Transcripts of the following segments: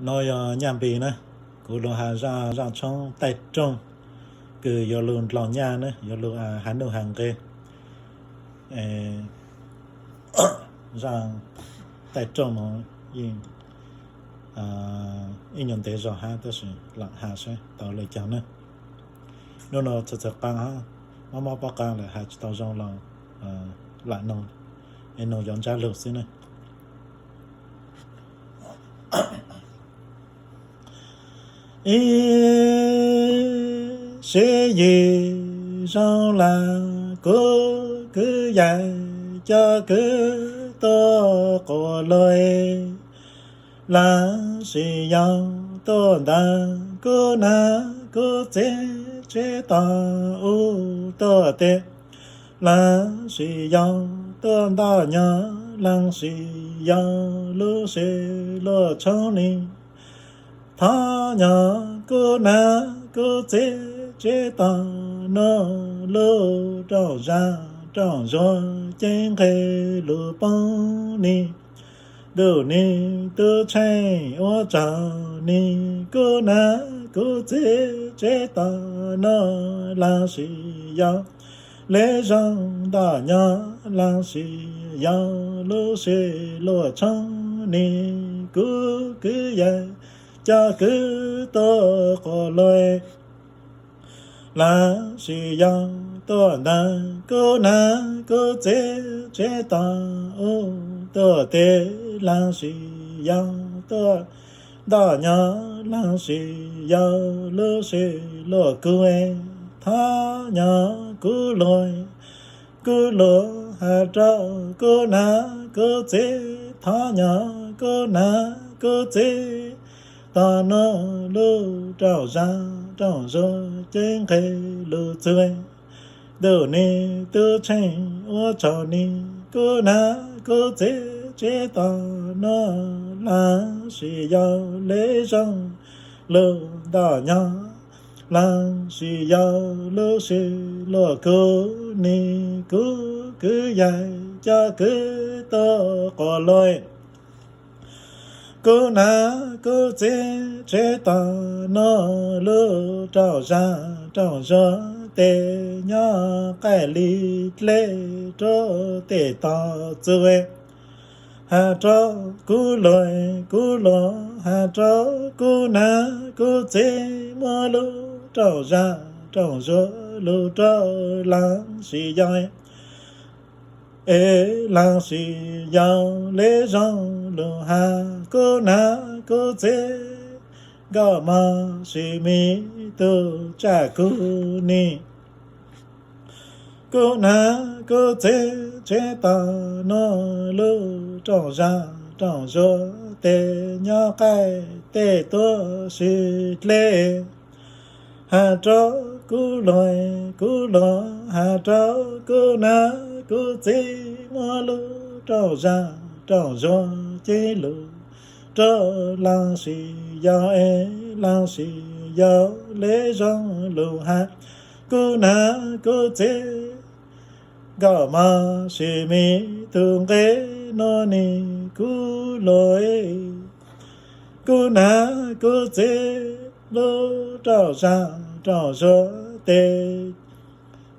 No yog nyaj npis na, kuv lug has zaj, zaj tshoob taij rooj kws yuav lug ndlaus nyaj na, yuav lug has nuj has nqe. Zaj taij rooj no yeej ib nyuag ntev zog hab, tab sis lam has saib tau le caag na. Nub no txhawv txhawv qaa hab, mob mob pob qa lawm has tsis tau zoo los lam noog, es noog cov ntsab lug xwb na. Ib sib yim zoo lawm kuv kwv yaim cov kwv tuaj quas luag, lawv sis yog tuaj ntawm kuv nam kuv txiv tsev tos u tuaj tes, lawv sis yog tuaj ntoj nyog, lawv sis yog lub sij luag tshoob nis. Thov nyog kuv nam kuv txiv tsev tos nuav lub rooj zag rooj zuag ceeb nqeg lug poob nis. Ntuj nis tub tsheej ua tsaug nis, kuv nam kuv txiv tsev tos nuav lawv sis yog le zoo ntoj nyog, lawv sis yog lub sij luag tshoob nis. Kuv kwv yaim cov kwv tuaj quas luag, lawv sis yog tuaj ntawm kuv nam kuv txiv tsev tos u tuaj tes, lawv sis yog tuaj ntoj nyog, lawv sis yog lub sij luag kug. Thov nyog kuv luag, kuv luag has rau kuv nam kuv txiv, thov nyog kuv nam kuv txiv tos nuav lub rooj zag rooj zuag ceeb nqeg lug txug. Ntuj nis tub tsheej ua tsaug nis, kuv nam kuv txiv tsev tos nuav lawv sis yog le zoo lug ntoj nyog, lawv sis yog lub sij luag kug nis. Kuv kwv yaim cov kwv tuaj quas luag, kuv nam kuv txiv tsev tos nuav lub rooj zag rooj zuag tes, nyob qaij li dlej rua tej tog txug. Has rau kuv luag, kuv luag has rau kuv nam kuv txiv, muab lub rooj zag rooj zuag lug rau lawv sis yog, es lawv sis yog le zoo lug has, kuv nam kuv txiv nkauj mog sis miv tug tsaj kug nis. Kuv nam kuv txiv tsev tos nuav lub rooj zag rooj zuag tes, nyob qaij tej tuab si dlej. Has rau kuv luag, kuv luag has rau kuv nam kuv txiv, muab lub rooj zag rooj zuag ceeb lug rau lawv sis yog, es lawv sis yog le zoo lug has, kuv nam kuv txiv nkauj mog sis miv tug nqe nuav nis. Kuv luag, kuv nam kuv txiv, lub rooj zag rooj zuag tes,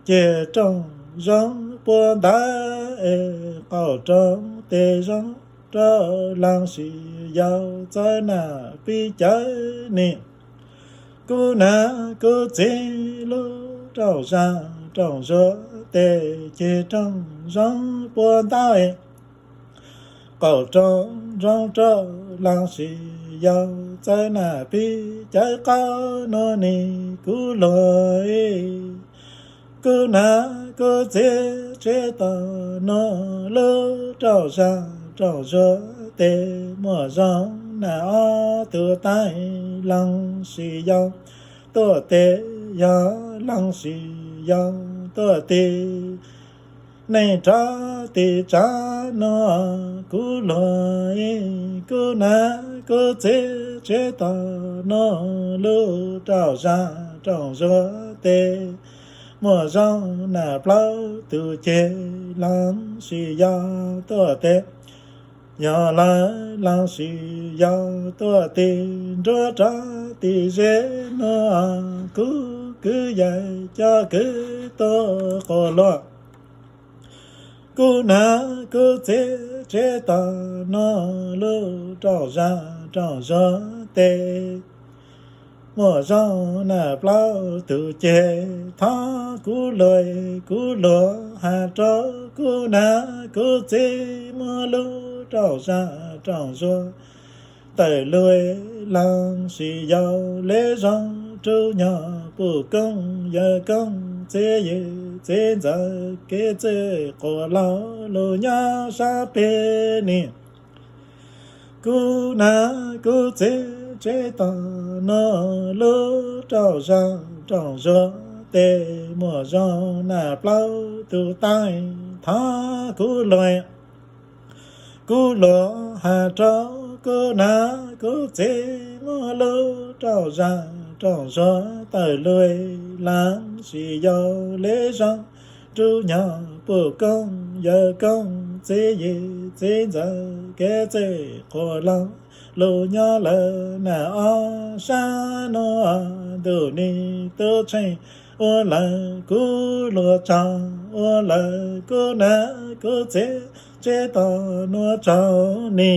ceg rooj zoo puag ntawd es qaum rooj tes zoo rau lawv sis yog txawb nam pib cawv nis. Kuv nam kuv txiv, lub rooj zag rooj zuag tes, ceg rooj zoo puag ntawd es qaum rooj zoo rau lawv sis yog txawb nam pib cawv qaub nuav nis. Kuv luag, kuv nam kuv txiv tsev tos nuav lub rooj zag rooj zuag tes, muaj zoo nam ob tug tais, lawv sis yog tuaj tes, yog lawv sis yog tuaj tis, neej rov tis tsav nuav. Kuv luag, kuv nam kuv txiv tsev tos nuav lub rooj zag rooj zuag tes, muaj zoo nam plaub tug ceg, lawv sis yog tuaj tes, Yog lawv los sis yog tuaj tig nruab rov tig ze, nuav kuv kwv yees coj kwv tuaj quas luag. Kuv nam kuv txiv tsev tom nuav lub rooj zag rooj zuag tes, muaj zoo nam plaub tug ceg. Thov kuv luag, kuv luag has rau kuv nam kuv txiv, muab lub rooj zag rooj zuag tawm luag, los sis yog le zoo rub nyog puj koob yawg koob txiv yawg txiv ntxawm kev txwj quas laug lug nyob sab peg ni. Kuv nam kuv txiv tsev tom nuav lub rooj zag rooj zuag tes, muaj zoo nam plaub tug taig. Thov kuv luag, kuv luag has rau kuv nam kuv txiv, muab lub rooj zag rooj zuag tawm luag, los sis yog le zoo rub nyog puj koob yawg koob txiv yawg txiv ntxawm kev txwj quas laug lug nyob lawm nam ob sab nuav. Ntuj nim tub tsheej ua lawm kuv luag tsaug, ua lawm kuv nam kuv txiv tsev tom nuav tsaug ni.